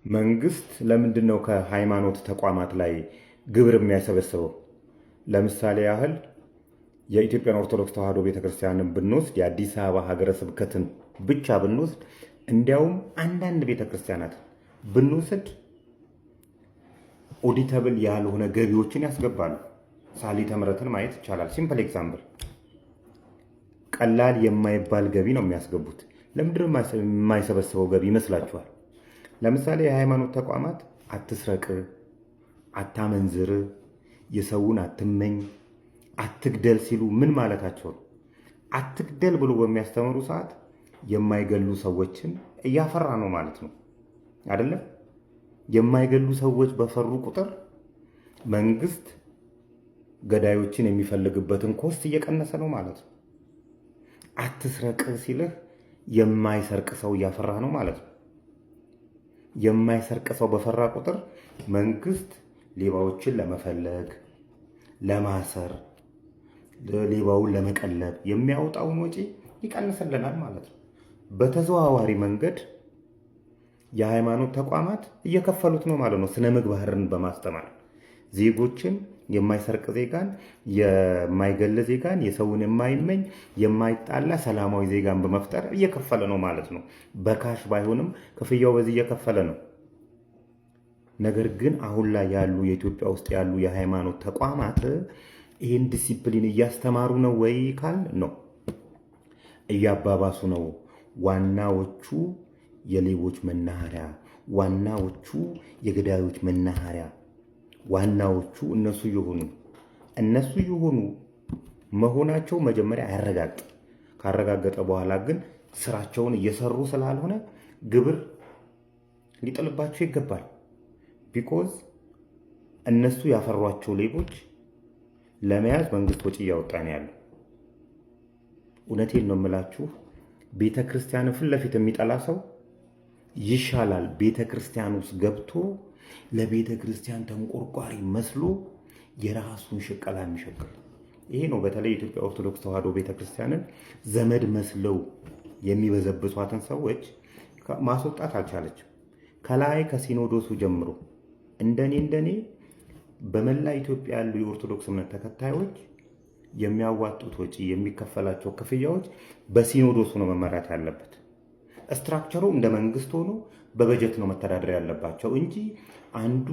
መንግስት ለምንድን ነው ከሃይማኖት ተቋማት ላይ ግብር የሚያሰበስበው? ለምሳሌ ያህል የኢትዮጵያን ኦርቶዶክስ ተዋሕዶ ቤተክርስቲያንን ብንወስድ፣ የአዲስ አበባ ሀገረ ስብከትን ብቻ ብንወስድ፣ እንዲያውም አንዳንድ ቤተክርስቲያናትን ብንወስድ auditable ያልሆነ ገቢዎችን ያስገባሉ። ሳሊተ ምሕረትን ማየት ይቻላል። Simple example፣ ቀላል የማይባል ገቢ ነው የሚያስገቡት። ለምንድነው የማይሰበስበው ገቢ ይመስላችኋል? ለምሳሌ የሃይማኖት ተቋማት አትስረቅ፣ አታመንዝር፣ የሰውን አትመኝ፣ አትግደል ሲሉ ምን ማለታቸው ነው? አትግደል ብሎ በሚያስተምሩ ሰዓት የማይገሉ ሰዎችን እያፈራ ነው ማለት ነው፣ አይደለም? የማይገሉ ሰዎች በፈሩ ቁጥር መንግስት ገዳዮችን የሚፈልግበትን cost እየቀነሰ ነው ማለት ነው። አትስረቅ ሲልህ የማይሰርቅ ሰው እያፈራ ነው ማለት ነው። የማይሰርቅ ሰው በፈራ ቁጥር መንግስት ሌባዎችን ለመፈለግ፣ ለማሰር፣ ሌባውን ለመቀለብ የሚያወጣውን ወጪ ይቀንስልናል ማለት ነው። በተዘዋዋሪ መንገድ የሃይማኖት ተቋማት እየከፈሉት ነው ማለት ነው። ስነ ምግባርን በማስተማር ዜጎችን፣ የማይሰርቅ ዜጋን፣ የማይገል ዜጋን፣ የሰውን የማይመኝ፣ የማይጣላ ሰላማዊ ዜጋን በመፍጠር እየከፈለ ነው ማለት ነው። በ cash ባይሆንም ክፍያው በዚህ እየከፈለ ነው። ነገር ግን አሁን ላይ ያሉ የኢትዮጵያ ውስጥ ያሉ የሃይማኖት ተቋማት ይህን ዲሲፕሊን እያስተማሩ ነው ወይ ካልን no፣ እያባባሱ ነው። ዋናዎቹ የሌቦች መናኸሪያ፣ ዋናዎቹ የገዳዮች መናኸሪያ፣ ዋናዎቹ እነሱ የሆኑ መሆናቸው መጀመሪያ ያረጋግጥ። ካረጋገጠ በኋላ ግን ስራቸውን እየሰሩ ስላልሆነ ግብር ሊጥልባቸው ይገባል። Because እነሱ ያፈሯቸው ሌቦች ለመያዝ መንግስት ወጪ እያወጣ ነው ያለው። እውነቴን ነው የምላችሁ፣ ቤተ ክርስቲያንን ፊት ለፊት የሚጠላ ሰው ይሻላል ቤተ ክርስቲያን ውስጥ ገብቶ ለቤተ ክርስቲያን ተንቆርቋሪ መስሎ የራሱን ሽቀላ የሚሸቅል። ይሄ ነው በተለይ የኢትዮጵያ ኦርቶዶክስ ተዋሕዶ ቤተ ክርስቲያንን ዘመድ መስለው የሚበዘብሷትን ሰዎች ማስወጣት አልቻለችም። ከላይ ከሲኖዶሱ ጀምሮ እንደኔ እንደኔ በመላ ኢትዮጵያ ያሉ የኦርቶዶክስ እምነት ተከታዮች የሚያዋጡት ወጪ፣ የሚከፈላቸው ክፍያዎች በሲኖዶሱ ነው መመራት ያለበት። Structure ኡ እንደ መንግስት ሆኖ በበጀት ነው መተዳደር ያለባቸው እንጂ አንዱ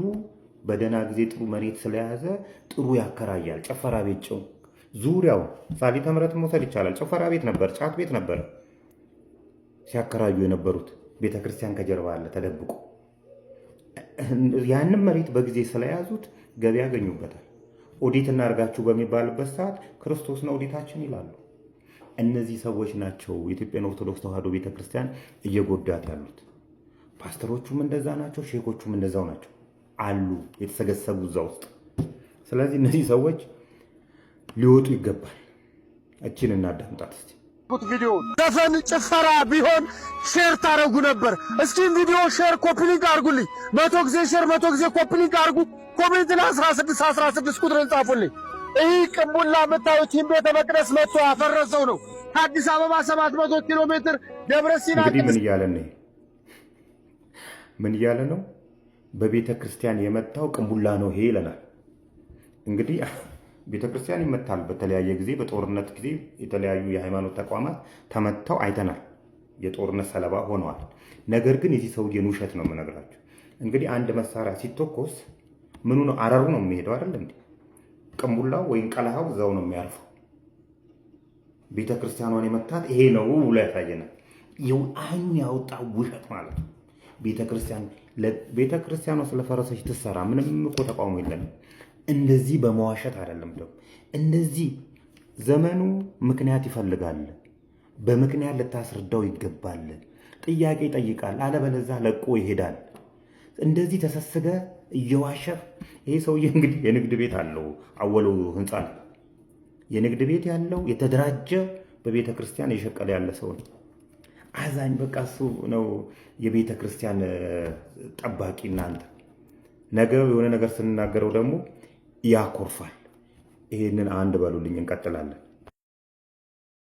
በደህና ጊዜ ጥሩ መሬት ስለያዘ ጥሩ ያከራያል። ጭፈራ ቤት ጨው ዙሪያው ሳሊተ ምሕረት መውሰድ ይቻላል። ጭፈራ ቤት ነበር፣ ጫት ቤት ነበር ሲያከራዩ የነበሩት። ቤተክርስቲያን ከጀርባ አለ ተደብቆ። ያንን መሬት በጊዜ ስለያዙት ገቢ ያገኙበታል። ኦዲት እናርጋችሁ በሚባልበት ሰዓት ክርስቶስ ነው ኦዲታችን ይላሉ። እነዚህ ሰዎች ናቸው የኢትዮጵያን ኦርቶዶክስ ተዋሕዶ ቤተክርስቲያን እየጎዳት ያሉት። ፓስተሮቹም እንደዛ ናቸው፣ ሼኮቹም እንደዛው ናቸው አሉ የተሰገሰጉ እዛ ውስጥ። ስለዚህ እነዚህ ሰዎች ሊወጡ ይገባል። እችን እናዳምጣት እስቲ። ቪዲዮ ዘፈን ጭፈራ ቢሆን share ታረጉ ነበር። እስኪ ቪዲዮ share copy link አድርጉልኝ። 100 ጊዜ share፣ 100 ጊዜ copy link አድርጉ። Comment ላይ 16 16 ቁጥርን ጻፉልኝ። ይህ ቅንቡላ የምታዩት ይህን ቤተ መቅደስ መጥቶ ያፈረሰው ነው። ከአዲስ አበባ 700 ኪሎ ሜትር ደብረ ሲና። እንግዲህ ምን እያለ ነው? ምን እያለ ነው? በቤተ ክርስቲያን የመታው ቅንቡላ ነው ይሄ ይለናል። እንግዲህ ቤተ ክርስቲያን ይመታል። በተለያየ ጊዜ፣ በጦርነት ጊዜ የተለያዩ የሃይማኖት ተቋማት ተመተው አይተናል። የጦርነት ሰለባ ሆነዋል። ነገር ግን የዚህ ሰውዬን ውሸት ነው የምነግራችሁ። እንግዲህ አንድ መሳሪያ ሲተኮስ ምኑ ነው፣ አረሩ ነው የሚሄደው አይደል እንዴ? ቅንቡላው ወይም ቀለሃው እዛው ነው የሚያርፈው። ቤተ ክርስቲያኗን የመታት ይሄ ነው ብሎ ያሳየናል። አይኑን ያወጣ ውሸት ማለት ነው። ቤተ ክርስቲያኗ ስለፈረሰች ትሰራ፣ ምንም እኮ ተቃውሞ የለንም። እንደዚህ በመዋሸት አይደለም። ደግሞ እንደዚህ ዘመኑ ምክንያት ይፈልጋል። በምክንያት ልታስረዳው ይገባል። ጥያቄ ይጠይቃል። አለበለዛ ለቆ ይሄዳል። እንደዚህ ተሰስገ እየዋሸህ፣ ይሄ ሰውዬ እንግዲህ የንግድ ቤት አለው፣ አወሉ ህንፃ ነው። የንግድ ቤት ያለው፣ የተደራጀ፣ በቤተ ክርስቲያን እየሸቀለ ያለ ሰው ነው። አዛኝ፣ በቃ እሱ ነው የቤተ ክርስቲያን ጠባቂ። እናንተ ነገ የሆነ ነገር ስንናገረው ደግሞ ያኮርፋል። ይሄንን አንድ በሉልኝ፣ እንቀጥላለን።